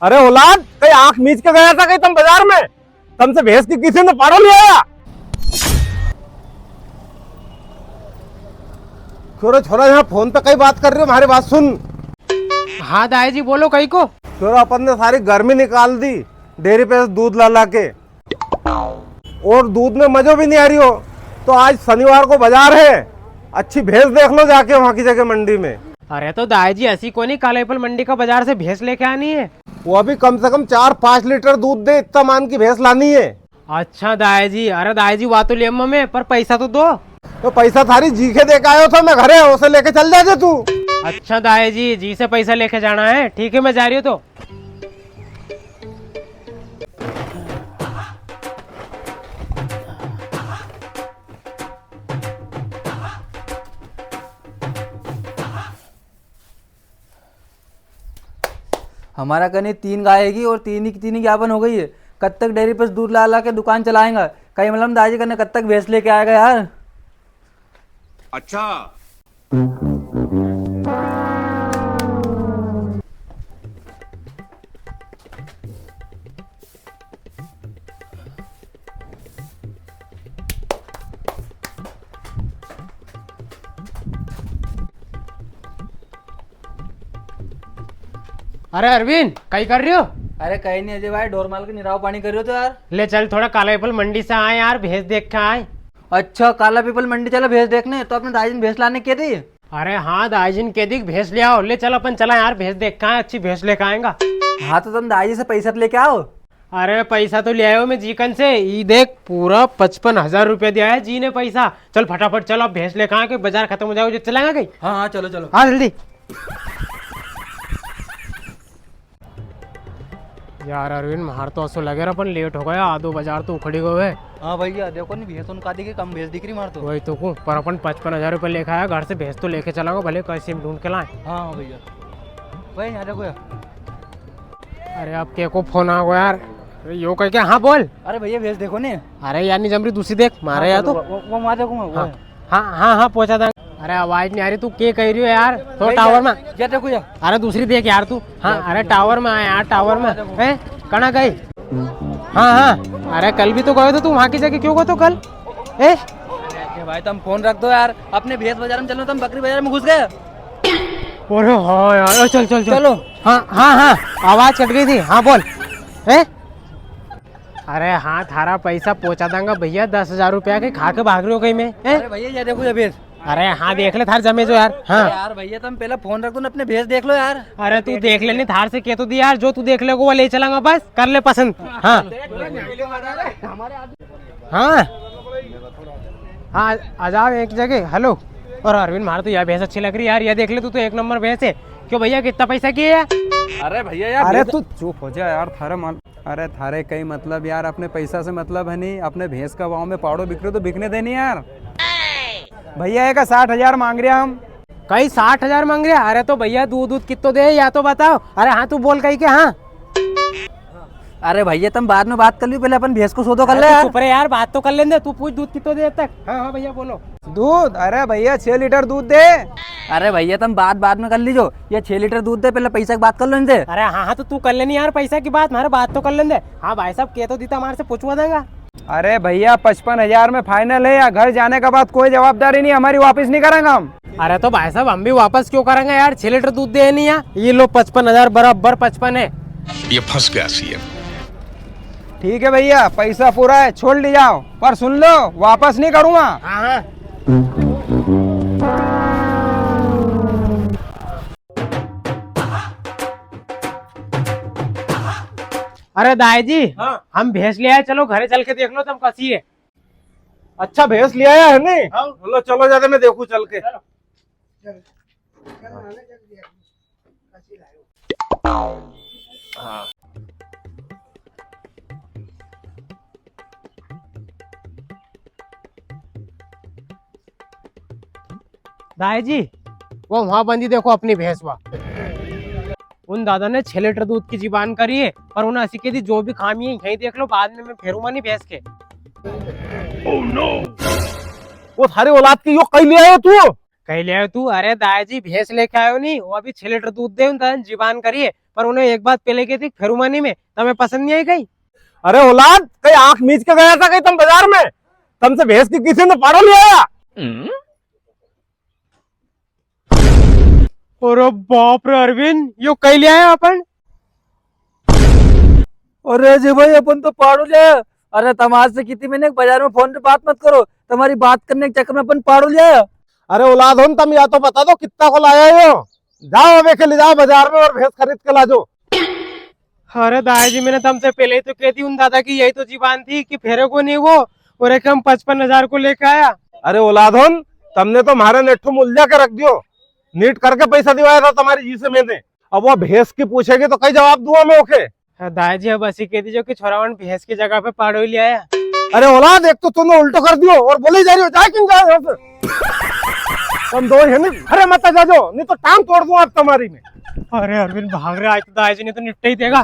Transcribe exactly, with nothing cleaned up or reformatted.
अरे औलाद, कई आंख मीच के गया था कई तम बाजार में? तमसे भैंस की किसी ने पाड़ो ले आया? छोरा, छोरा, यहाँ फोन पे कई बात कर रियो, म्हारी बात सुन। हाँ दाई जी, बोलो कई को। छोरा, अपन ने सारी गर्मी निकाल दी डेयरी पे से दूध ला ला के, और दूध में मजो भी नी आ रियो। तो आज शनिवार को बाजार है, अच्छी भैंस देख लो जाके वहाँ की जगह मंडी में। अरे तो दाई जी, ऐसी कोनी, कालापीपल मंडी का बाजार से भैंस लेके आनी है। वो अभी कम से कम चार पाँच लीटर दूध दे, इतना मान की भैंस लानी है। अच्छा दाई जी, अरे दाई जी, वा तो ले आऊंगा मैं, पर पैसा तो दो। तो पैसा थारी जी के दे के आयो था मैं घरे, उसे लेके चल जाजे तू। अच्छा दाई जी, जी से पैसा लेके जाना है, ठीक है, मैं जा रियो हूँ तो। हमारा कने तीन गाय हैगी और तीन ही की तीन ही गाभिन हो गई है। कद तक डेयरी पर से दूध ला ला के दुकान चलाएगा? कई मतलब दाई जी कने कद तक भैंस लेके आएगा यार? अच्छा। अरे अरविंद, कई कर रियो? अरे कई नी अजय भाई, ढोर माल के निराव पानी कर रियो तो यार। ले चल, थोड़ा कालापीपल मंडी से आए यार, भैंस देख के आए। अच्छा, कालापीपल मंडी चलो भैंस देखने, तो अपने दाई जी ने भैंस लाने के दी? अरे हाँ, दाई जी ने के दी भैंस ले आओ। ले चल, अपन चला यार, भैंस देख के आए, अच्छी भैंस लेके आएगा। हाँ, तो तुम दाई जी से पैसा तो लेके आओ। अरे पैसा तो ले आयो मैं जीकन से, ई देख पूरा पचपन हजार रुपया दिया है जी ने पैसा। चल फटाफट चल, अब भैंस लेके आए, बाजार खत्म हो जाएगा जो चलाएगा कई। हाँ, हाँ, चलो, चलो। हाँ, जल्दी। यार अरविंद, म्हार तो असो लगे रे, अपन लेट हो गया, आधो बाजार तो उखड़ी गयो है। हाँ भैया, देखो नी, भैंस उनका दिखे, कम भैंस दिख री म्हार तो। वही तो कूँ, पर अपन पचपन हजार रुपया लेके आया घर से, भैंस तो लेके चलांगा, भले कैसे भी ढूंढ के लाए। हाँ, हाँ भैया, भाई यहाँ देखो यार। अरे, अब के को फोन आ गया यार? अरे, यो कह के, हाँ, बोल। अरे भैया, भैंस देखो ने। अरे यार, नी जम री, दूसरी देख, मारे हाँ, यार चलो, तू। वो, वो, वो वहाँ देखो, मैं, वो हाँ। है। हाँ, हाँ, हाँ, पहुंचा देंगे। अरे, आवाज नी आ री, तू के कह रियो यार? थोड़ा भाई, टावर में। या देखो यार। अरे, दूसरी देख यार तू। हाँ, यार, अरे, देखो। टावर में आ यार, टावर में। हाँ, देखो। हैं? कणा गई? हाँ, हाँ। अरे, कल भी तो गयो तो तू वहाँ की जगह, क्यों गयो तो कल? ए? अरे भाई, तुम फोन रख दो यार, अपने भैंस बाजार में चलो, तुम बकरी बाजार में घुस गए। अरे हाँ यार, चल, चल, चल। चलो। हाँ, हाँ, हाँ, आवाज कट गई थी। हाँ, बोल। हैं? अरे हाँ, थारा पैसा पहुंचा देंगा भैया, दस हजार रुपया के, खा के भाग रियो कई मैं, हैं? अरे भैया, ये देखो ये भैंस। अरे हाँ, देख ले थार जमे जो यार। हाँ। अरे यार भैया, तुम पहले फोन रख दो ना, अपने भैंस देख लो यार। अरे तू देख ले नी, थार से के तो दी यार, जो तू देख ले वो ले चलांगा बस, कर ले पसंद। हाँ। हाँ। हाँ, आ जाओ एक जगह। हेलो। और अरविंद, म्हारे तो या भैंस अच्छी लग री यार, या देख ले तू, तो एक नंबर भैंस है। क्यों भैया, कितना पैसा की है? अरे भैया यार, अरे भैंस तू चुप हो जा यार, थारे मन, अरे थारे कई मतलब यार, अपने पैसा से मतलब है नी, अपने भैंस का भाव में पाड़ो बिक रियो तो बिकने दे नी यार। भैया, एका साठ हजार मांग रिया हम। कई साठ हजार मांग रिया? अरे तो भैया, दूध, दूध कितो दे, या तो बताओ। अरे हाँ, तू बोल कई के, हाँ। अरे भैया, तुम बाद में बात कर लियो, पहले अपन भैंस को सौदो कर अरे ले तू यार। चुप रे यार, बात तो कर लेने दे। तू पूछ दूध कितो दे तक। हाँ, हाँ भैया, बोलो। दूध? अरे भैया, छह लीटर दूध दे। अरे भैया, तुम बात बाद में कर लीजो, ये छह लीटर दूध दे, पहले पैसा की बात कर लो इनसे। अरे हाँ, हाँ, तो तू कर लेनी यार पैसा की बात, म्हारे बात तो कर लेने दे। हाँ भाई साहब, के तो दी था, म्हारे से पूछवा देगा। अरे भैया, पचपन हजार में final है या घर जाने के बाद कोई जवाबदारी नी, हमारी वापस नी करेंगे हम। अरे तो भाई साहब, हम भी वापस क्यों करेंगे यार, छह लीटर दूध दे नी यार। ये लो पचपन हजार, बराबर पचपन है। ये फंस गया सीएम। ठीक है भैया, पैसा पूरा है, छोड़ ली जाओ, पर सुन लो, वापस नी करूँगा। हाँ, हाँ। अरे दाई जी, हाँ। हम भैंस ले आए, चलो घरे चल के देख लो तुम कसी है। अच्छा, भैंस ले आया है नी? हाँ। चलो, चलो, जाते मैं देखूँ चल के। चलो। हाँ। दाई जी, वो वहां बंदी देखो अपनी भैंस वा। उन दादा ने छह लीटर दूध की जीवान करी है, पर उन्हें असी कह दी, "जो भी खामी है, यहीं देख लो, बाद में मैं फेरूंगा नी भैंस के।" Oh no! वो थारे औलाद की यो कई ले आयो तू? कई ले आयो तू? अरे दाई जी, भैंस लेके आयो नी, वो अभी छह लीटर दूध दे, उन दादा ने जीवान करी है, पर उन्हें एक बात पहले कही थी, फेरू मानी में, तमें पसंद नहीं आई कहीं? अरे औलाद, कहीं आंख मीच के गया था कहीं तम बाजार में? तमसे भैंस की किसी ने पाड़ो ले आया? अरे बाप रे अरविंद, यो कई ले आया अपन? अरे जी भाई, अपन तो पाड़ो ले आया। अरे, तमारे से किती मैंने बाजार में फोन पे बात मत करो, तमारी बात करने के चक्कर में अपन पाड़ो ले आया। अरे औलाद होन, तम या तो बता दो कितना को लाया यो? जाओ अबे के ले जाओ बाजार में और भैंस खरीद के लाजो। अरे दाई जी, मैंने तमसे पहले ही तो कह दी उन दादा की यही तो जीवान थी कि फेरे को नहीं वो, और एक हम पचपन हजार को लेके आया। अरे औलाद होन, तमने तो म्हारे नेठो मूल्य के रख दियो, नीट करके पैसा दिवाया था तमारी जी से मैंने। अब वो भैंस की पूछेगी तो कई जवाब दूंगा मैं ओके? हाँ दाई जी, अब ऐसी कह दीजो कि छोरावन भैंस की जगह पे पाड़ो ही ले आया। अरे औलाद, एक तो तूने उल्टो कर दियो और बोले ही जा रही हो, जाए कि नहीं जाए यहाँ से? तम दो है नहीं, अरे मत जाजो, नहीं तो टांग तोड़ दूं आज तमारी में। अरे अरविंद, भाग रे, आज तो दाई जी ने तो निपटा ही देगा।